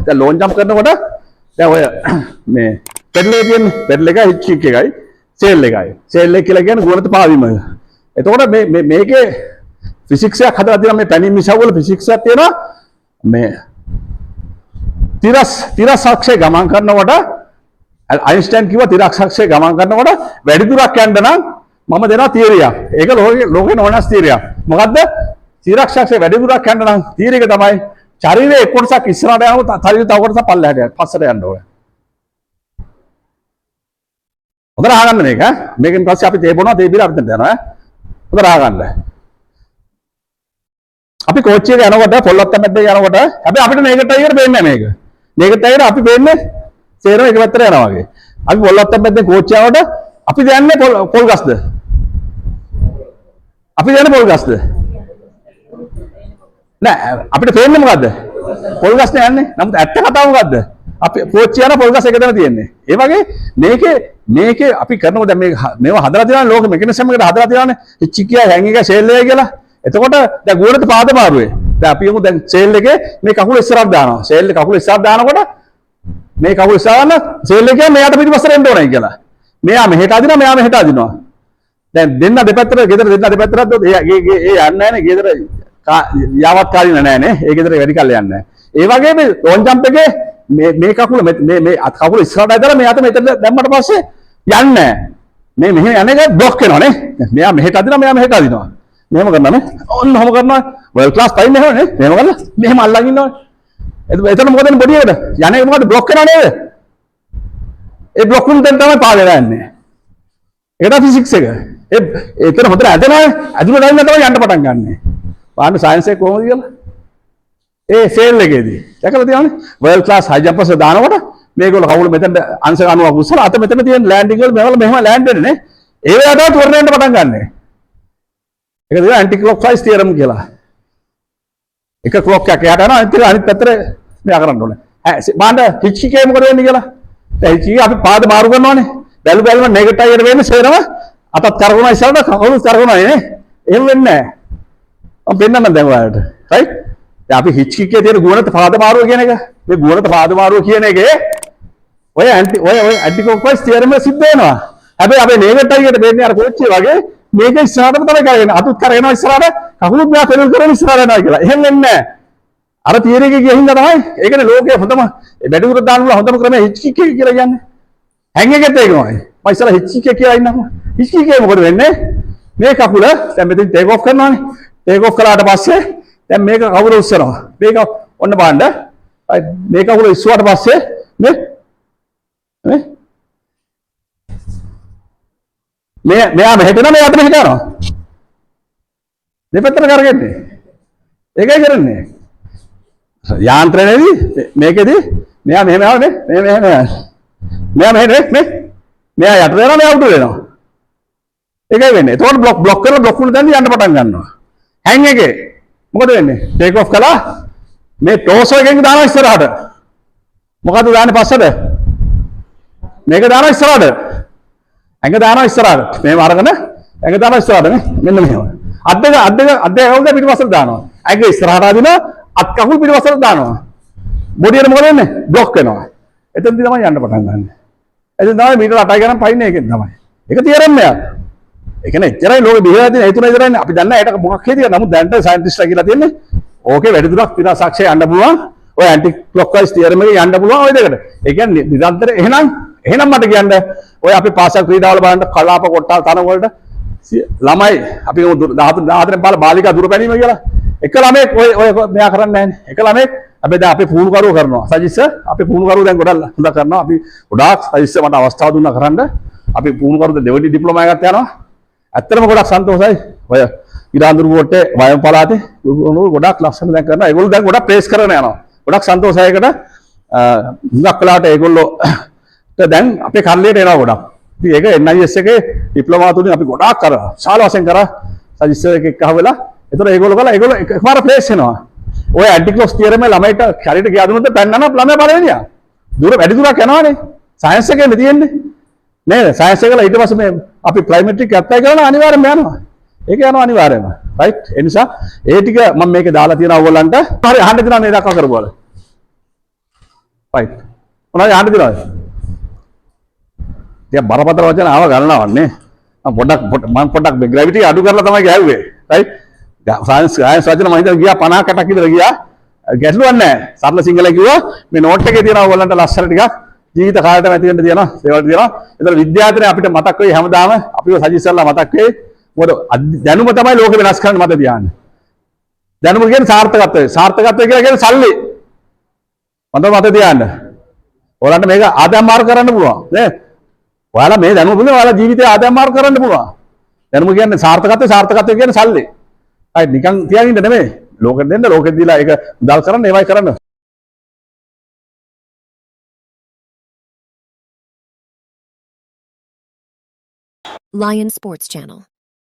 දැන් loan jump කරනකොට දැන් ඔය මේ පෙඩල් එක තියෙන්නේ. පෙඩල් එක හිච් කික් එකයි සේල් එකයි. සේල් එක කියලා කියන්නේ ගුවනත පාවීම. එතකොට මේ මේ මේකේ ෆිසික්ස් එකක් හදලා තියෙනවා. මේ පැනීම් ඉසව් වල ෆිසික්ස් එකක් තියෙනවා. මේ තිරස් තිරස් අක්ෂය ගමන් කරනකොට, අයින්ස්ටයින් කිව්වා තිරස් අක්ෂය ගමන් කරනකොට වැඩි දුරක් යන්න නම් මම දෙනවා තියරියක්. ඒක ලෝකේ ලෝකේ නොවනස් තියරියක්. මොකද්ද? තිරස් අක්ෂය වැඩි දුරක් යන්න නම් තියරි එක තමයි ශරීරයේ එක් කොටසක් ඉස්සරහට යනකොට ශරීරය තව කොටසක් පල්ලෙහාට යන්න, පස්සට යන්න ඕනේ. හොඳට අහගන්න මේක ඈ. මේකෙන් පස්සේ අපි තේ බොනවා, තේ බීලා අපි එතනට යනවා ඈ. හොඳට අහගන්න. අපි කෝච්චියක යනකොට, පොල්ලත්ත මැද්දේ යනකොට, හැබැයි අපිට මේකට ටයර් පේන්නේ නැහැ මේක. මේකට ටයර් අපි පේන්නේ සේරම එක පැත්තට යනවා වගේ. අපි පොල්ලත්ත මැද්දේ කෝච්චිය යනකොට අපි දන්නේ පොල් පොල් ගස්ද? අපි දන්නේ පොල් ගස්ද? නෑ, අපිට පේන්නේ මොකද්ද? පොල් ගස් නේ යන්නේ. නමුත් ඇත්ත කතාව මොකද්ද? අපි කෝච්චිය යන පොල් ගස් එක තැන තියෙන්නේ. ඒ වගේ මේකේ මේකේ අපි කරනකොට දැන් මේ මේවා හදලා තියෙනවානේ, ලෝක මෙකැනිසම් එකට හදලා තියෙනවානේ. හිච්චිකියා හැං එක ෂෙල් එක කියලා. එතකොට දැන් ගුවනත පාද මාරුවේ. දැන් අපි යමු, දැන් ෂෙල් එකේ මේ කකුල ඉස්සරහට දානවා. ෂෙල් එක කකුල ඉස්සරහට දානකොට මේ කකුල ඉස්සරහට දාන ෂෙල් එකේ මෙයාට පිටිපස්සට එන්න ඕනයි කියලා. මෙයා මෙහෙට අදිනවා, මෙයා මෙහෙට අදිනවා. දැන් දෙන්න දෙපැත්තට, ගෙදර දෙන්න දෙපැත්තට අද්දොත් ඒ ඒ ඒ යන්නේ නැහනේ ගෙදර, යාවත් කාලින නෑනේ. ඒ ගෙදර වැඩි කල් යන්නේ නෑ. ඒ වගේ මේ ලෝන් ජම්ප් එකේ මේ මේ කකුල මේ මේ මේ අත් කකුල ඉස්සරහට ඇදලා මේ අත මෙතන දැම්මට පස්සේ යන්නේ නෑ. මේ මෙහෙ යන එක බ්ලොක් වෙනවා නේ. මෙයා මෙහෙට අදිනවා, මෙයා මෙහෙට අදිනවා. මෙහෙම කරනවා නේ. ඔන්න ඔහොම කරනවා. වර්ල්ඩ් ක්ලාස් පයින් එහෙම නේ. මෙහෙම කරලා මෙහෙම අල්ලන් ඉන්නවා. එතන මොකද වෙන්නේ බොඩි එකට? යන එක මොකද, බ්ලොක් වෙනව නේද? ඒ බ්ලොක් වුණ තැන තමයි පාවෙලා යන්නේ. ඒක තමයි ෆිසික්ස් එක. ඒ එතන හොඳට ඇදෙනවා. ඇදුන ටයිම් එක තමයි යන්න පටන් ගන්නෙ. බලන්න සයන්ස් එක කොහොමද කියලා. ඒ සේල් එකේදී දැකලා තියෙනවනේ, වර්ල්ඩ් ක්ලාස් හයි ජම්පර්ස් දානකොට මේගොල්ලෝ කකුල මෙතෙන්ට අංශ 90ක් උස්සලා අත මෙතන තියෙන ලෑන්ඩින් වල මේවල මෙහෙම ලෑන්ඩ් වෙන්නේ නේ. ඒ වෙලාව තමයි ත්වරණ යන්න පටන් ගන්නෙ. ඒක තමයි ඇන්ටි ක්ලොක් වයිස් තියරම් කියලා. එක ක්ලොක් එකක් එහාට යනවා, අනිත් එක අනිත් පැත්තට මෙයා කරන්න ඕනේ. ඈ බලන්න හිච් එකේ මොකද වෙන්නේ කියලා. දැන් හිච් එකේ අපි පාද මාරු කරනවානේ. බැලු බැලුම නෙගටිව් එකට වෙන්නේ සේරම අතත් කරකවනවා ඉස්සරහට, කකුලුත් කරකවනවා නේ. එහෙම වෙන්නේ නැහැ. මම පෙන්නන්නම් දැන් ඔයාලට. රයිට්? දැන් අපි හිච් එකේ තියෙන ගුවනත පාද මාරුව කියන එක, මේ ගුවනත පාද මාරුව කියන එකේ ඔය ඇන්ටි ඔය ඔය ඇන්ටි ක්ලොක් වයිස් තියරම් එක සිද්ධ වෙනවා. හැබැයි අපේ නෙගටිව් එකට වෙන්නේ අර කෝච්චිය වගේ මේක ඉස්සරහටම තමයි කරගෙන, අතුත් කරගෙනවා ඉස්සරහට, කකුලුත් මෙයා පෙරල් කරගෙන ඉස්සරහට යනවා කියලා. එහෙම වෙන්නේ නැහැ. අර තියරි එකේ ගිය හින්දා තමයි. ඒකනේ ලෝකයේ හොඳම වැඩි දුර දාන්න පුළුවන් හොඳම ක්‍රමය හිච් කික් එක කියලා කියන්නේ. හැං එකෙත් ඒකමයි. මම ඉස්සරහ හිච් කික් එක කියලා ඉන්නකෝ. හිච් කික් එකේ මොකද වෙන්නේ? මේ කකුල දැන් මෙතෙන් ටේක් ඔෆ් කරනවානේ. ටේක් ඔෆ් කළාට පස්සේ දැන් මේක කකුල උස්සනවා. මේක ඔන්න බලන්න. මේ කකුල ඉස්සුවාට පස්සේ මේ මේ මේ මෙයා මෙහෙට එනවා, මෙයාට මෙහෙට යනවා. දෙපැත්තට කරගෙන්නේ. ඒකයි කරන්නේ. යාන්ත්‍රණයේදී මේකෙදි මෙයා මෙහෙම යනවා නේ. මේ මෙහෙම යනවා. මෙයා මෙහෙට මේ මෙයා යට වෙනවා, මෙයා උඩ වෙනවා. ඒකයි වෙන්නේ. එතකොට බ්ලොක් බ්ලොක් කරලා බ්ලොක් වුණ තැනදී යන්න පටන් ගන්නවා. හැං එකේ මොකද වෙන්නේ? ටේක් ඔෆ් කළා, මේ ටෝසෝ එකෙන් දානවා ඉස්සරහට. මොකද්ද දාන්නේ පස්සට? මේක දානවා ඉස්සරහට. ඇඟ දානවා ඉස්සරහට. මේව අරගෙන ඇඟ දානවා ඉස්සරහට නේ. මෙන්න මෙහෙම. අත් දෙක අත් දෙක අත් දෙක කකුල් දෙක පිටිපස්සට දානවා. ඇඟ ඉස්සරහට අදිනවා, අත් කකුල් පිටිපස්සට දානවා. බොඩියට මොකද වෙන්නේ? බ්ලොක් වෙනවා. එතනදී තමයි යන්න පටන් ගන්න. එතන තමයි මීටර 8යි ගණන් පයින්නේ ඒකෙන් තමයි. ඒක තියරම් එකක්. ඒ කියන්නේ එච්චරයි ලෝකෙ බිහිවෙලා තියෙන ඒ තුන විතරයිනේ. අපි දන්නේ නැහැ ඒකට මොකක් හේතුවද. නමුත් දැනට සයන්ටිස්ට්ලා කියලා තියෙන්නේ ඕකේ වැඩි දුරක් තිරසක්ෂය යන්න පුළුවන්. ඔය ඇන්ටි ක්ලොක් වයිස් තියරම් එකේ යන්න පුළුවන් ඔය දෙකට. ඒ කියන්නේ නිරන්තර එහෙනම් එහෙනම් මට කියන්න, ඔය අපි පාසල් ක්‍රීඩාවල බලන්න කලාප කොට්ටාල් තන වලට ළමයි අපි 13 14 බාල බාලිකා දුර පැනීම කියලා. එක ළමෙක් ඔය ඔය මෙයා කරන්නේ නැහැනේ. එක ළමෙක් හැබැයි දැන් අපි පුහුණුකරුවෝ කරනවා. සජිත් සර්, අපි පුහුණුකරුවෝ දැන් ගොඩක් හොඳ කරනවා. අපි ගොඩාක් සජිත් සර් මට අවස්ථාව දුන්නා කරන්න. අපි පුහුණුකරුවෝ දෙවෙනි ඩිප්ලෝමා එකක් යනවා. ඇත්තටම ගොඩක් සන්තෝෂයි. ඔය ඉරාඳුරු කෝට්ටේ වයම් පළාතේ ගොඩක් ලස්සන දැන් කරනවා. ඒගොල්ලෝ දැන් ගොඩක් ප්ලේස් කරගෙන යනවා. ගොඩක් සන්තෝෂයි ඒකට. හුඟක් වෙලාවට ඒගොල්ලෝ දැන් අපේ කරලියට එනවා ගොඩක්. ඉතින් ඒක NIS එකේ ඩිප්ලෝමා තුලින් අපි ගොඩාක් කරා. විශාල වශයෙන් කරා. සජිත් සර් එක්ක අහුවෙලා. ඒතර ඒගොල්ලෝ කළා, ඒගොල්ලෝ එකපාර ප්ලේස් වෙනවා. ඔය ඇන්ටි ක්ලොක්ස් තියරම් එක ළමයිට හරියට කියා දුන්නොත් පැන්නනම් ළමයා පළවෙනියා. දුර වැඩි දුරක් යනවානේ. සයන්ස් එකේනේ තියෙන්නේ. නේද? සයන්ස් එක ඊට පස්සේ මේ අපි ප්ලයිමෙට්‍රික් ඇප්ලයි කරනවා, අනිවාර්යෙන්ම යනවා. ඒක යනවා අනිවාර්යෙන්ම. රයිට්? ඒ නිසා ඒ ටික මම මේකේ දාලා තියෙනවා ඕගොල්ලන්ට. හරි, අහන්න දෙනවා මේ දක්වා කරපුවාල. රයිට්. මොනවද අහන්න තියෙනවද? ටිකක් බරපතල වචන ආව ගණනාවක් නේ. මම පොඩ්ඩක් මම පොඩ්ඩක් මේ ග්‍රැවිටි අඩු කරලා තමයි ගැහුවේ. රයිට්. සයන්ස් සයන්ස් වචන මම හිතන්නේ ගියා 50ක් 60ක් විතර ගියා. ගැටලුවක් නැහැ. සරල සිංහල කිව්වා. මේ නෝට් එකේ තියෙනවා ඔයගොල්ලන්ට ලස්සන ටිකක් ජීවිත කාලෙටම ඇති වෙන්න තියෙනවා දේවල් තියෙනවා. ඒතර විද්‍යාර්ථනේ අපිට මතක් වෙයි, හැමදාම අපිව සජෙස්ට් කරලා මතක් වෙයි. මොකද දැනුම තමයි ලෝකෙ වෙනස් කරන්න මත තියාන්නේ. දැනුම කියන්නේ සාර්ථකත්වය. සාර්ථකත්වය කියලා කියන්නේ සල්ලි. හොඳ මත තියාන්න. ඔයාලන්ට මේක ආදායම් මාර්ග කරන්න පුළුවන් නේ. ඔයාලා මේ දැනුම පිළිබඳව ඔයාලා ජීවිතේ ආදායම් මාර්ග කරන්න පුළුවන්. දැනුම කියන්නේ සාර්ථකත්වය, සාර්ථකත්වය කියන්නේ සල්ලි. හරි, නිකන් තියාගෙන ඉන්න නෙමෙයි. ලෝකෙට දෙන්න, ලෝකෙට දීලා ඒක මුදල් කරන්න, ඒවයි කරන්න. Lion Sports Channel.